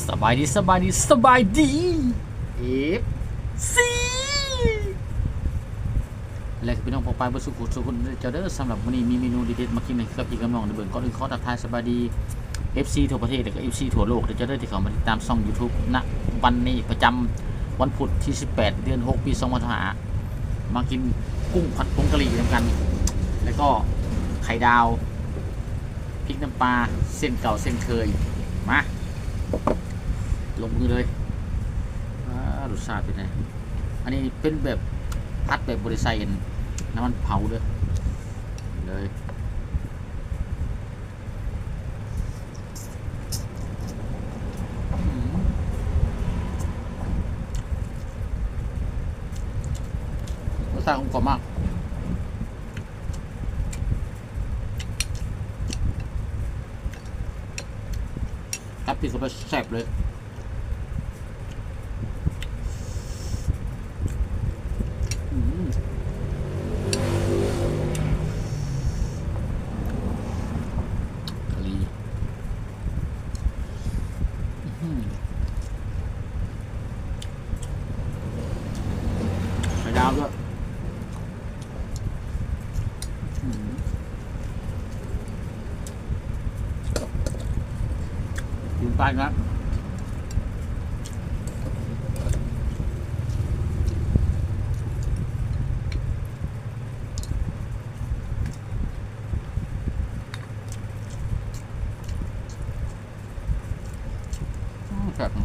ສະບາຍດີ ສະບາຍດີ ສະບາຍດີ ເອັຟຊີ ແລະ ພີ່ນ້ອງປ້ອງປາຍເບິດສູ່ຜູ້ສູ່ຄົນເດີເຈົ້າເດີ. ສຳລັບມື້ນີ້ມີເມນູເດັດໆມາກິນໃຫ້ກັບພີ່ກັບນ້ອງໄດ້ເບິ່ງ. ກ່ອນອື່ນຂໍທັກທາຍສະບາຍດີ ເອັຟຊີ ທົ່ວປະເທດ ແລະ ກໍ ເອັຟຊີ ທົ່ວໂລກເດີເຈົ້າເດີ ທີ່ເຂົ້າມາຕິດຕາມຊ່ອງ YouTube ນະວັນນີ້ ປະຈຳວັນພຸດທີສິບແປດ ເດືອນຫົກ ປີສອງພັນຊາວຫ້າ ມາກິນກຸ້ງຜັດຜົງກະຫຼີ່ນຳກັນ ແລ້ວກໍໄຂ່ດາວ ພິກນ້ຳປາເຊັ່ນເກົ່າເຊັ່ນເຄີຍ. ມາ ລົງມືເລີຍ. ອາ ລົດຊາດເປັນໃດ? ອັນນີ້ເປັນແບບຜັດແບບບໍ່ໄດ້ໃສ່ອັນ ນ້ຳມັນເຜົາເດີ. ເລີຍ. ອືມ ລົດຊາດກົມກ່ອມມາກ. ກັບພິກເຂົ້າໄປແຊບເລີຍ. ອືມ ກະຫຼີ່ ອືມ ໄຂ່ດາວດ້ວຍ. ອືມ ກິນໄປນະ. ອືມ ແຊບ ຫ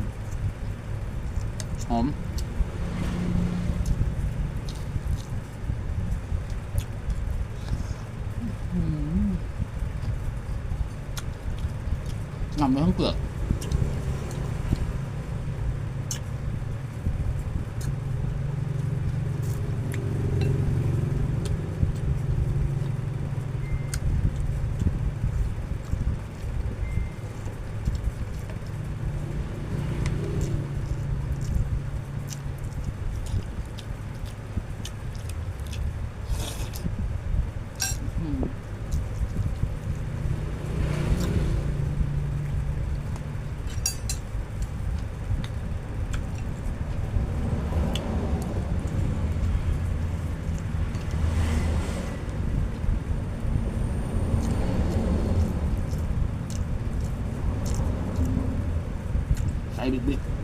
ອມ. ອືມ ງຳໄປທັງເປືອກ. ອືມ ໃສ່ບິກໆ.